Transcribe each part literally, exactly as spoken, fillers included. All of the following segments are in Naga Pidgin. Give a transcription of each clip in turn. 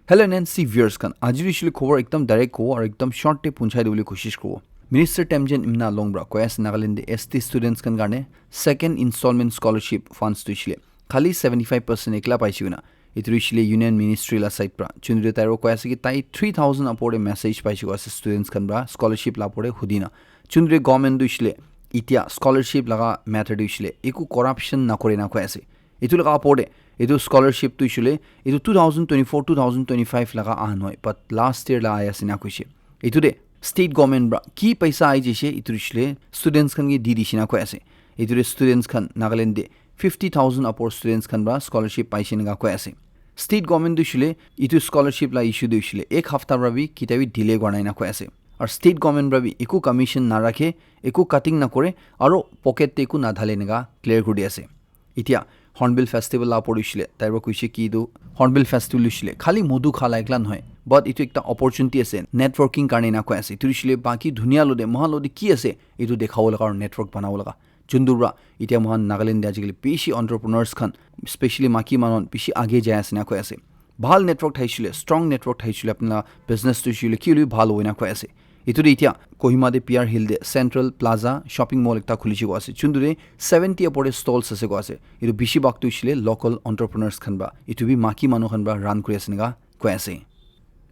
Hello N N C viewers khan, aji hoishe le khobor ekdam direct kobo aru ekdam short te punchai dibole koshish kobo. Minister Temjen Imna Long pra koi ase Nagaland te S T students khan karne second installment scholarship funds tu hoishe le khali seventy five percent ekla paise koina. Etu hoishe le Union Ministry la side pra. Chundre tai ro koi ase ki tai three thousand upor te message paise koi ase students khan pra scholarship la upor te hudina. Chundre government tu hoishe le itia scholarship laga matter tu hoishe le eku corruption nakore na koi ase. Etu laga upor te etu scholarship tu hoishe le etu two thousand twenty-four, two thousand twenty-five laga aha nohoi, but last year la ahi ase na koise. Etu te state government pra ki paisa ahi jaise, etu hoishe le students khan ke di dise na koi ase. Etu te students khan Nagaland te fifty thousand upor students khan pra scholarship paise na koi ase. State government tu hoishe le etu scholarship la issue tu hoishe le ek hafta pra bi kita bi delay kora nai na koi ase. Aru state government pra bi eku commission na rakhe, eku cutting na kore, aru pocket te eku na dhale na clear kuri di ase. Etia Hornbill Festival la upor hoishe le tai pra koise ki etu Hornbill Festival hoishe le khali modu kha la ekla nohoi, but etu ekta opportunity ase networking karne na koi ase. Etu hoishe le baki dunia lo te mohan lo te ki ase etu dekhabo laga aru network banabo laga. Chundre pra etia mohan Nagaland te ajikali bishi entrepreneurs khan, specially maki manu khan bishi age jai ase na koi ase. Bhal network thaishe le, strong network thaishe le apni la business tu hoishe le ki hoile bi bhal hobo na koi ase. Etu te etia Kohima te P R Hill te Central Plaza shopping mall ekta khulise koi ase. Chundre seventy upor te stalls ase koi ase. Etu bishi bhag tu hoishe le local entrepreneurs khan pra, etu bi maki manu khan pra run kuri ase na koi ase.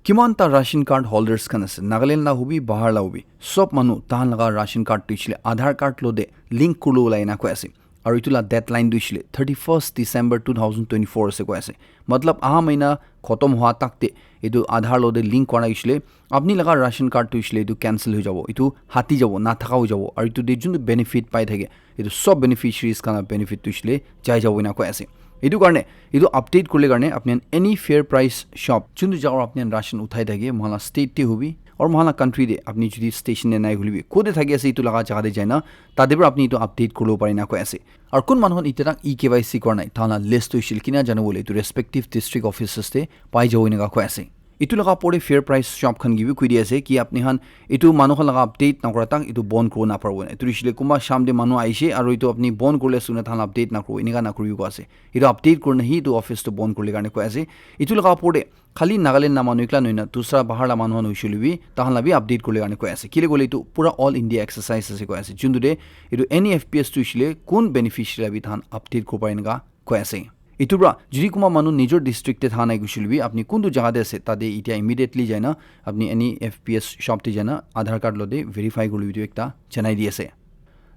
Kiman ta ration card holders khan ase, Nagaland la hobi, bahar la hobi, sob manu tahan laga ration card tu hoishe le Aadhaar card lo te link kurilo ulai na koi ase. Aru etu la deadline tu hoishe le thirty-first December two thousand twenty-four ase koi ase. Matlab aha mahina khotom hua tak te etu Aadhaar lo te link kora nai hoishe le apni laga ration card tu hoishe le etu cancel hoi jabo, etu hati jabo, na thaka hoi jabo. Aru etu te juntu benefit pai thake, etu sob beneficiaries khan la benefit tu hoishe le jai jabo ena koi ase. Etu karne etu update kurle karne apni khan any fair price shop juntu jaga pra apni khan ration uthai thake, mohan la state te hobi aru mohan la country te apni jodi station te nai hoile bi kote thaki ase etu laga jaga te jaina tate pra apni etu update kuribo pare na koi ase. Aru kun manu khan etia tak E K Y C kora nai, tahan la list tu hoishe le kina jana bole etu respective district offices te pai jabo ena koi ase. Etu laga upor te fair price shop khan ke bi koi di ase ki apni khan etu manu khan laga update nakora tak etu bon kuribo naparibo na. Etu hoishe le kunba sham te manu ahishe aru etu apni bon kurile suna tahan update nakuribo, eneka nakuribo koi ase. Etu update kurina hi etu office tu bon kurile karne koi ase. Etu laga upor te khali Nagaland la manu ekla nohoi na dusra bahar la manu khan hoishe le bi tahan la bi update kurile karne koi ase. Kile koile etu pura all India exercise ase koi ase. Juntu te etu N E F P S tu hoishe le kun beneficiary la bi tahan update kuribo pare eneka koi ase. Etu pra jodi kunba manu nijor district te tha nai koishe le bi apni kuntu jaga te ase tate etia immediately jaina apni N E F P S shop te jaina Aadhaar card lo te verify kuribo etu ekta janai di ase.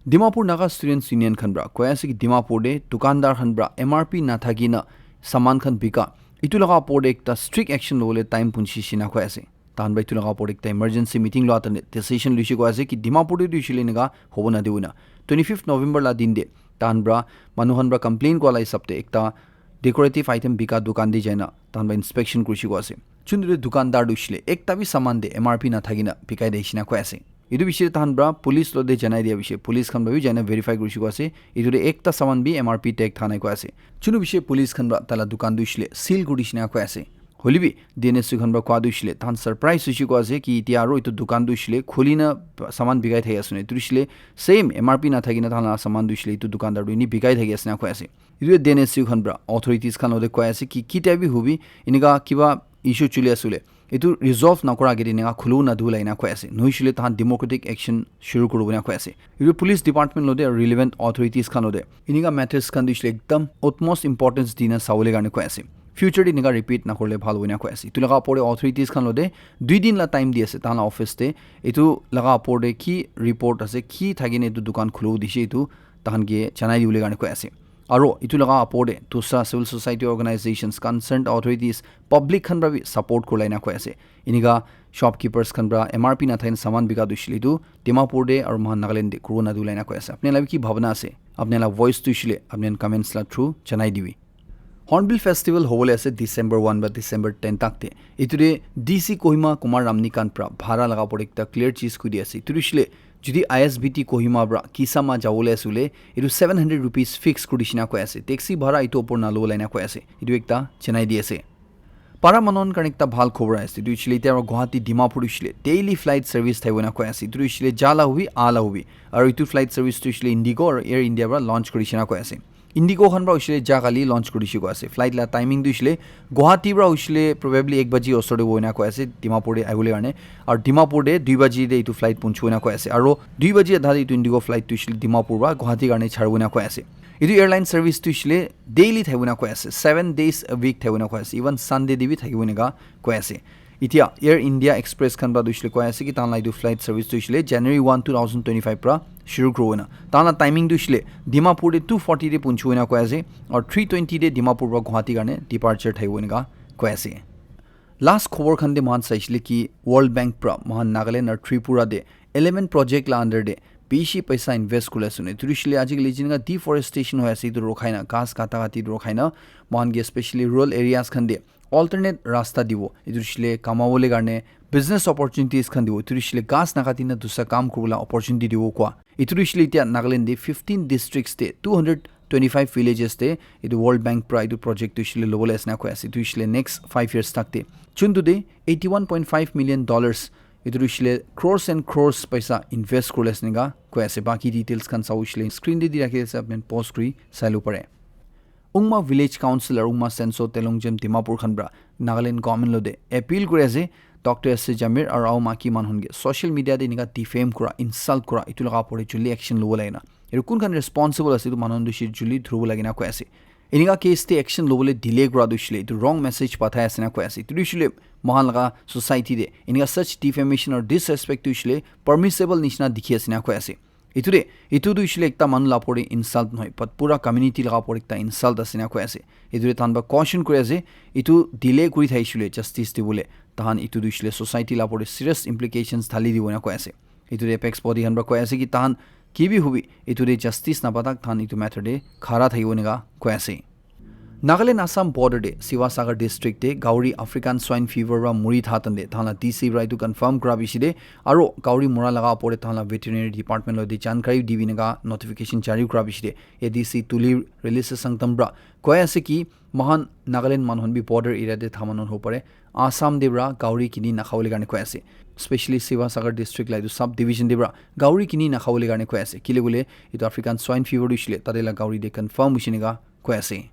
Dimapur Naga Students Union khan pra koi ase ki Dimapur te dukandar khan pra M R P na thaki na saman khan bika etu laga upor te ekta strict action lobole time punchi she na koi ase. Tahan pra etu laga upor te ekta emergency meeting lua tane decision luishe koi ase ki Dimapur te tu hoishe le eneka hobo nadibo na. Twenty-fifth November la din te tahan pra manu khan pra complain kura la hisab te ekta decorative item bika dukan te jaina tahan pra inspection kurishe koi ase. Juntu te dukandar tu hoishe le ekta bi saman te M R P na thaki na bikai de shina koi ase. Etu bishe tahan pra police lo te janai dia bishe police khan pra bi jaina verify kurishe koi ase. Etu te ekta saman bi M R P tag tha nai koi ase. Juntu bishe police khan pra taila dukan tu hoishe le seal kuri shina koi ase. Hoile bi D N S U khan pra koa tu hoishe le tahan surprise hoishe koi ase ki etia aru etu dukan tu hoishe le khuli na saman bikai thaki ase na. Etu hoishe le same M R P na thaki na tahan la saman tu hoishe le etu dukandar tu eni bikai thaki ase na koi ase. Etu D N S U khan pra authorities khan lo te koi ase ki kitia bi hobi eneka kiba issue chuli ase le etu resolve nakora agete eneka khulu nadu la ena koi ase. Nohoishe le tahan democratic action shuru kuribo ena koi ase. Etu police department lo te relevant authorities khan lo te eneka matters khan tu hoishe le ekdam utmost importance dina sabole karne koi ase. Future te eneka repeat nakorile bhal hobo ena koi ase. Etu laga upor te authorities khan lo te dui din la time di ase tahan la office te. Etu laga upor te ki report ase, ki thaki na etu dukan khulu dishe, etu tahan ke janai dibole karne koi ase. Aro etu laga upor te dusra civil society organizations, concerned authorities, public khan pra bi support kurila ena koi ase. Eneka shopkeepers khan pra M R P na thaki na saman bika tu hoishe le etu Dimapur te aro mohan Nagaland te kuribo nadu la ena koi ase. Apni khan la bi ki bhabna ase? Apni khan la voice tu hoishe le apni khan comments la through janai dibi. Hornbill Festival hobole ase December one ba December ten tak te. Etu te D C Kohima Kumar Ramnikant pra bhara laga upor te ekta clear cheez kuri di ase. Etu tu hoishe le jodi I S B T Kohima pra Kisama jabole ase hoile, etu seven hundred rupees fix kuri dishina koi ase. Taxi bhara etu upor nalobo la ena koi ase. Etu ekta janai di ase. Para manu khan karne ekta bhal khobor ase. Etu hoishe le etia Guwahati Dimapur hoishe le daily flight service thaibo ena koi ase. Etu hoishe le ja la hobi, a la hobi. Aru etu flight service tu hoishe le Indigo aru Air India pra launch kuri dishina koi ase. Indigo khan pra hoishile ja kali launch kuri dishi koi ase. Flight la timing tu hoishile Guwahati pra hoishile probably ek baji osor te hoina koi ase Dimapur te ahibole karne. Aru Dimapur te dui baji te etu flight punchibo na koi ase. Aru dui baji adha te etu Indigo flight tu hoishile Dimapur pra Guwahati karne charibo na koi ase. Etu airline service tu hoishile daily thakibo na koi ase. Seven days a week thakibo na koi ase. Even Sunday te bi thakibo eneka koi ase. Etia Air India Express khan pra tu hoishile koi ase ki tahan la etu flight service tu hoishile January one, two thousand twenty-five pra shuru kuribo na. Tahan la timing tu hoishile Dimapur te two forty te punchibo eneka koi ase. Aru three twenty te Dimapur pra Guwahati karne departure thakibo eneka koi ase. Last khobor khan te moikhan saishile ki World Bank pra moikhan Nagaland aru Tripura te eleven project la under te bishi paisa invest kuri ase. Etu hoishile ajikali jinka deforestation hoi ase etu rokhai na, ghas kata kati rokhai na, moikhan ke especially rural areas khan te alternate rasta dibo. Etu hoishile kamabole karne business opportunities khan dibo. Etu hoishile ghas nakati na dusra kam kuribole opportunity dibo koi. Etu hoishile etia Nagaland te fifteen districts te two hundred twenty-five villages te etu World Bank pra etu project tu hoishile lobole ase na koi ase. Etu hoishile next five years tak te. Chuntu te eighty-one point five million dollars, etu hoishile crores and crores paisa invest kuribole ase eneka koi ase. Baki details khan sabo hoishile screen te di rakhi ase, apni pause kuri sai lo pare. Ungma Village Council aru Ungma Senso Telongjem Dimapur khan pra Nagaland government lo te appeal kuri ase, Doctor S C Jamir aru Ao Maki manu khan ke social media te eneka defame kura, insult kura, etu laga opor te joldi action lobo lage na. Etu kun khan responsible ase, etu manu khan tu hoishile joldi dhuribo lage na koi ase. Eneka case te action lobole delay kura tu hoishile etu wrong message pathai ase na koi ase. Etu tu hoishile moikhan laga society te eneka such defamation or disrespect tu hoishile permissible nishina dikhi ase na koi ase. Etu te, etu tu hoishile ekta manu la opor te insult nohoi, but pura community laga opor te ekta insult ase na koi ase. Etu te tahan pra caution kuri ase, etu delay kuri thakishi le justice dibole, tahan etu tu hoishile society la opor te serious implications dhali dibo na koi ase. Etu te apex body khan pra koi ase ki tahan ki bi hobi, etu te justice napa tak tahan etu matter te khara thakibo eneka koi ase. Nagaland Assam border te Sivasagar district te gauri African swine fever pra muri tha tan te tahan la D C pra etu confirm kura bishi te, aru gauri mura laga opor te tahan la veterinary department lo te jankari dibi eneka notification jari kura bishi te A D C Tuli Release Sangtam pra koi ase ki moikhan Nagaland manu khan bi border area te tha manu hobo pare, Assam te pra gauri kini nakhabole karne koi ase. Specially Sivasagar district la etu sub division te pra gauri kini nakhabole karne koi ase. Kile koile etu African swine fever tu hoishile tate la gauri te confirm hoishe eneka koi ase.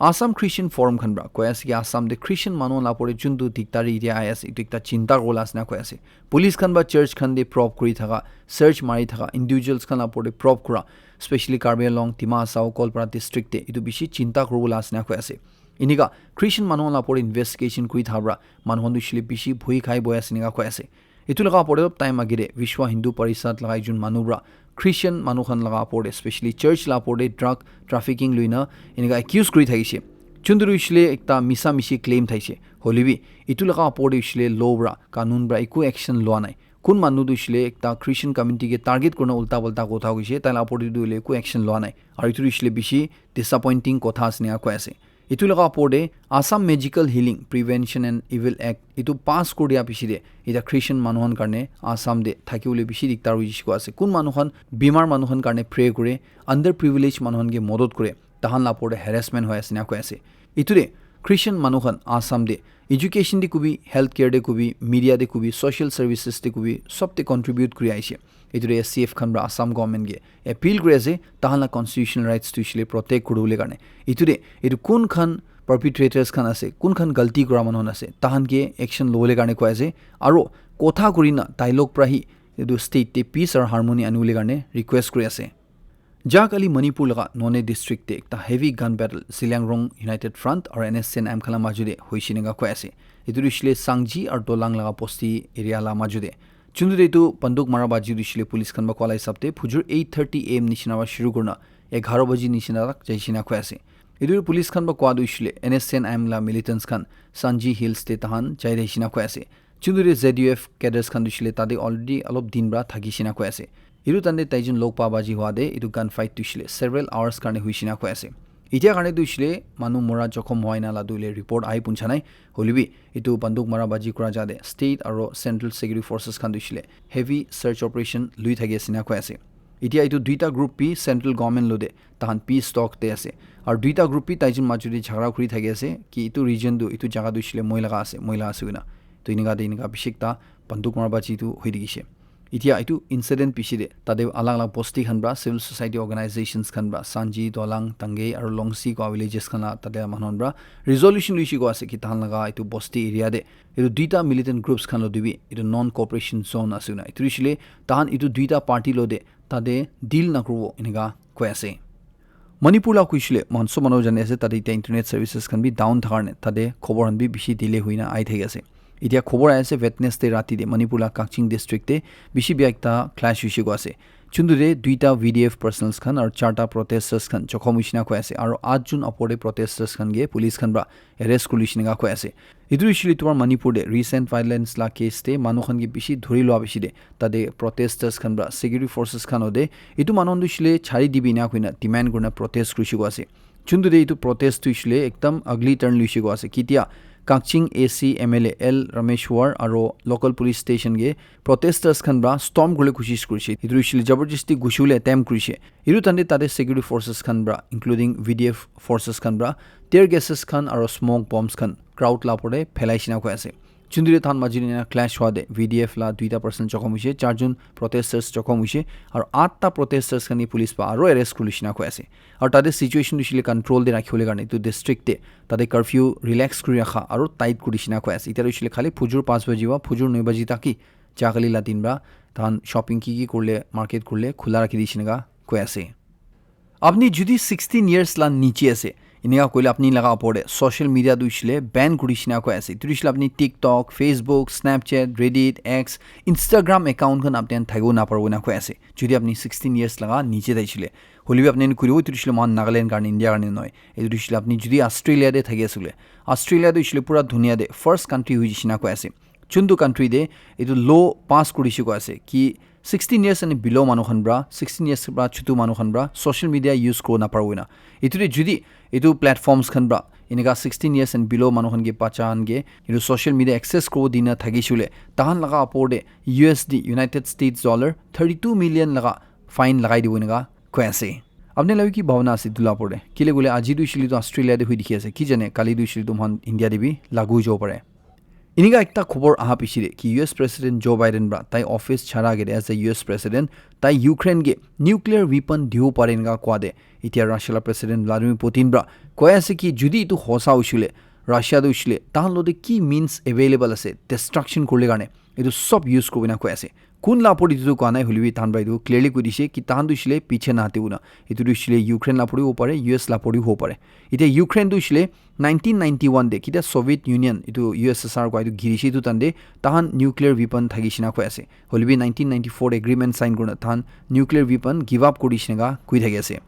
Assam Christian Forum khan pra koi ase ki Assam te Christian manu la opor te juntu dikdari etia ahi ase, etu ekta chinta kuribola ase na koi ase. Police khan pra church khan te probe kuri thaka, search mari thaka, individuals khan la opor te probe kura, specially Karbi Anglong, Dima Hasao, Goalpara district te etu bishi chinta kuribola ase na koi ase. Eneka Christian manu la opor te investigation kuri thaka pra manu khan tu hoishile bishi bhoi khai bohi ase eneka koi ase. Etu laga opor te olop time age te Vishwa Hindu Parishad laga ekjon manu pra Christian manu khan laga opor te, specially church la opor te drug trafficking lui na eneka accuse kuri thakishe. Chuntu tu hoishile ekta misa mishi claim thakishe. Hoile bi etu laga opor te hoishile law pra, kanun pra eku action lua nai. Kun manu tu hoishile ekta Christian community ke target kurina ulta palta kotha koishe, tai la opor te tu hoile eku action lua nai. Aru etu tu hoishile bishi disappointing kotha ase eneka koi ase. Etu laga opor te Assam Magical Healing Prevention and Evil Act etu pass kuri dia piche te eta Christian manu khan karne Assam te thaki bole bishi diktar hoi jai se koi ase. Kun manu khan bimar manu khan karne pray kure, underprivileged manu khan ke modot kure, tahan la opor te harassment hoi ase na koi ase. Etu te Christian manu khan Assam te education te kubi, healthcare te kubi, media te kubi, social services te kubi, sob te contribute kuri aise. Etu te S C F khan pra Assam government ke appeal kuri ase, tahan la constitutional rights tu hoishile protect kuribole karne. Etu te, etu kun khan perpetrators khan ase, kun khan galti kura manu khan ase, tahan ke action lobole karne koi ase, aro kotha kurina dialogue pra hi etu state te peace aru harmony anibole karne request kuri ase. Ja kali Manipur laga Noney district te ekta heavy gun battle Zeliangrong United Front aru N S C N M khan la maju te hoishe eneka koi ase. Etu tu hoishile Sangji aru Dolang laga bosti area la maju te. Chuntu te etu banduk mara baji tu hoishile police khan pra koa la hisab te phujur eight thirty A M nishina pra shuru kurina egharo baji nishina tak jaishe na koi ase. Etu police khan pra koa tu hoishile N S C N M la militants khan Sangji Hills te tahan jai jaishe na koi ase. Chuntu te Z U F cadres khan tu hoishile tate already olop din pra thakishe na koi ase. Etu time te taijun log pa baji hua te etu gun fight tu hoishile several hours karne hoishe na koi ase. Etia karne tu hoishile manu mora jokhom hua ena la tu hoile report ahi puncha nai. Hoile bi etu banduk mara baji kura ja te state aro central security forces khan tu hoishile heavy search operation lui thaki ase na koi ase. Etia etu duita group bi central government lo te tahan peace talk te ase. Aru duita group bi taijun maju te jhagara kuri thaki ase ki etu region tu, etu jaga tu hoishile moi laga ase, moi laga ase koina. To eneka te eneka bishi ekta banduk mara baji tu hoi thakishe. Etia etu incident piche te tate alag alag bosti khan pra, civil society organizations khan pra, Sanji, Dolang, Tangei aru Longsi koa villages khan la tate manu khan pra resolution luishe koa ase ki tahan laga etu bosti area te etu duita militant groups khan lo te bi etu non cooperation zone ase na. Etu hoishile tahan etu duita party lo te tate deal nakuribo enika koi ase. Manipur la koishile, moikhan sob manu jani ase, tate etia internet services khan bi down thakar ne, tate khobor khan bi bishi delay hoina ahi thaki ase. Etia khobor ahi ase, Wednesday rati te Manipur la Kakching district te bishi bia ekta clash hoishe koa ase. Chuntu te duita V D F personnels khan aru charta protesters khan jokhom hoishe na koi ase, aru at jun apor te protesters khan ke police khan pra arrest kuri lishe na koi ase. Etu hoishile tomar Manipur te recent violence la case te manu khan ke bishi dhuri lua bishi te tate protesters khan pra security forces khan ode etu manu khan tu hoishile chari dibi ena koina demand kurina protest kurishe koa ase. Chuntu te etu protest tu hoishile ekdam ugly turn luishe koa ase. Kitia Kakching A C M L A L Rameshwar aro local police station ke protesters khan pra storm kurle koshish kurishe. Etu hoishile jabardasti gushibole attempt kurishe. Etu tante tate security forces khan pra, including V D F forces khan pra, tear gases khan aro smoke bombs khan crowd la opor te phelai shina koi ase. Chunduri than majili na clash hua de V D F la duita person jokhom hoishe, charjon protesters jokhom hoishe, aro atta protesters khan ke police pa aro arrest kuri shina koi ase. Aro tate situation tu hoishile control te rakhibole karne etu district te tate curfew relax kuri rakha aro tight kuri shina koi ase. Etia tu hoishile khali phujur panch baji ba phujur noi baji tak hi jagali la din ba tahan shopping ki ki kurle, market kurle khula rakhi di shina koi ase. Apni judi sixteen years la niche ase, enika koile apni laga opor te social media tu hoishile ban kuri shina koi ase. Etu hoishile apni TikTok, Facebook, Snapchat, Reddit, X, Instagram account khan apni khan thakibo naparibo na koi ase. Judi apni sixteen years laga niche te hoishile, hoile bi apni khan kuribo, etu hoishile mohan Nagaland karne, India karne nohoi. Etu hoishile apni judi Australia te thaki ase koile, Australia tu hoishile pura dunia te first country hoi jai shina koi ase. Chuntu country te etu law pass kurishe koi ase ki sixteen years and below manu khan pra, sixteen years pra chutu manu khan pra social media use kuri naparibo na. Etu te judi etu platforms khan pra enika sixteen years and below manu khan ke bacha khan ke etu social media access kuri dina thakishe koile, tahan laga opor te U S D, United States dollar, thirty two million laga fine lagai dibo enika koi ase. Apni laga ki bhabna ase etu la opor te? Kile koile aji tu hoishile tu Australia te hui dikhi ase, ki jane kali tu hoishile tu mohan India te bi lagu hoi jabo pare. Enika ekta khobor aha piche te ki U S President Joe Biden pra tai office chara agete as a U S President tai Ukraine ke nuclear weapon dibo pare enika koa te etia Russia la President Vladimir Putin pra koi ase ki judi etu hosa hoishile Russia tu hoishile tahan lo te ki means available ase destruction kurle karne etu sob use kuribole koi ase. Kun la opor te etu tu koa nai hoile bi tahan pra etu clearly koi dishe ki tahan tu hoishile piche na hatibo na. Etu tu hoishile Ukraine la opor te hobo pare, U S la opor te hobo pare. Etia Ukraine tu hoishile nineteen ninety-one te kitia Soviet Union etu U S S R koa etu girishe etu time te tahan nuclear weapon thaki shina koi ase. Hoile bi nineteen ninety-four agreement sign kurina tahan nuclear weapon give up kuri shina koi thaki ase.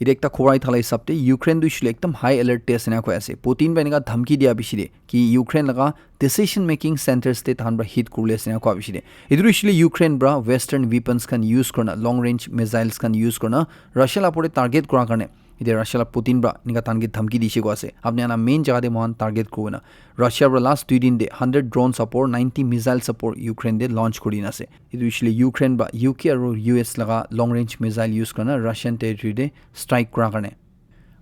Etia ekta khobor ahi thala hisab te Ukraine tu hoishile ekdam high alert te ase na koi ase. Putin pra enika dhamki dia piche te ki Ukraine laga decision making centers te tahan pra hit kuribole ase na koa piche te. Etu hoishile Ukraine pra western weapons khan use kurina, long range missiles khan use kurina Russia la opor te target kura karne etia Russia la Putin pra enika tahan ke dhamki dishe koi ase. Apni khan la main jaga te mohan target kuribo na. Russia pra last dui din te hundred drone support, ninety missile support Ukraine te launch kuri dina ase. Etu hoishile Ukraine pra U K aru U S laga long range missile use kurina Russian territory te strike kura karne.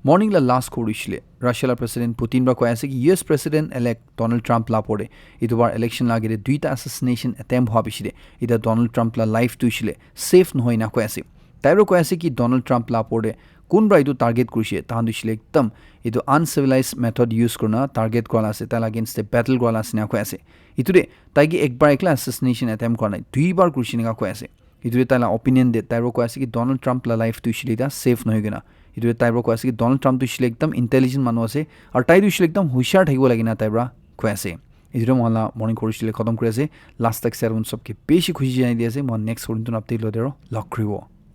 Morning la last khobor hoishile Russia la President Putin pra koi ase ki U S President elect Donald Trump la opor te etu bar election la agete duita assassination attempt hua piche te etia Donald Trump la life tu hoishile safe nohoi na koi ase. Tai pra koi ase ki Donald Trump la opor te kun pra etu target kurishe, tahan tu hoishile ekdam etu uncivilized method use kurina target kura la ase, tai la against te battle kura la ase na koi ase. Etu te tai ke ek bar ekla assassination attempt kura nai, dui bar kurishe enika koi ase. Etu te tai la opinion te tai pra koi ase ki Donald Trump la life tu hoishile etia safe nohoi kena. Etu te tai pra koi ase ki Donald Trump tu hoishile ekdam intelligent manu ase, aru tai tu hoishile ekdam hushiar thakibo lage na tai pra koi ase. Etu te mohan la morning khobor hoishile khatam kuri ase. Last tak sir un sob ke bishi khushi janai di ase. Mohan next khobor tun update lo de aro log kuribo.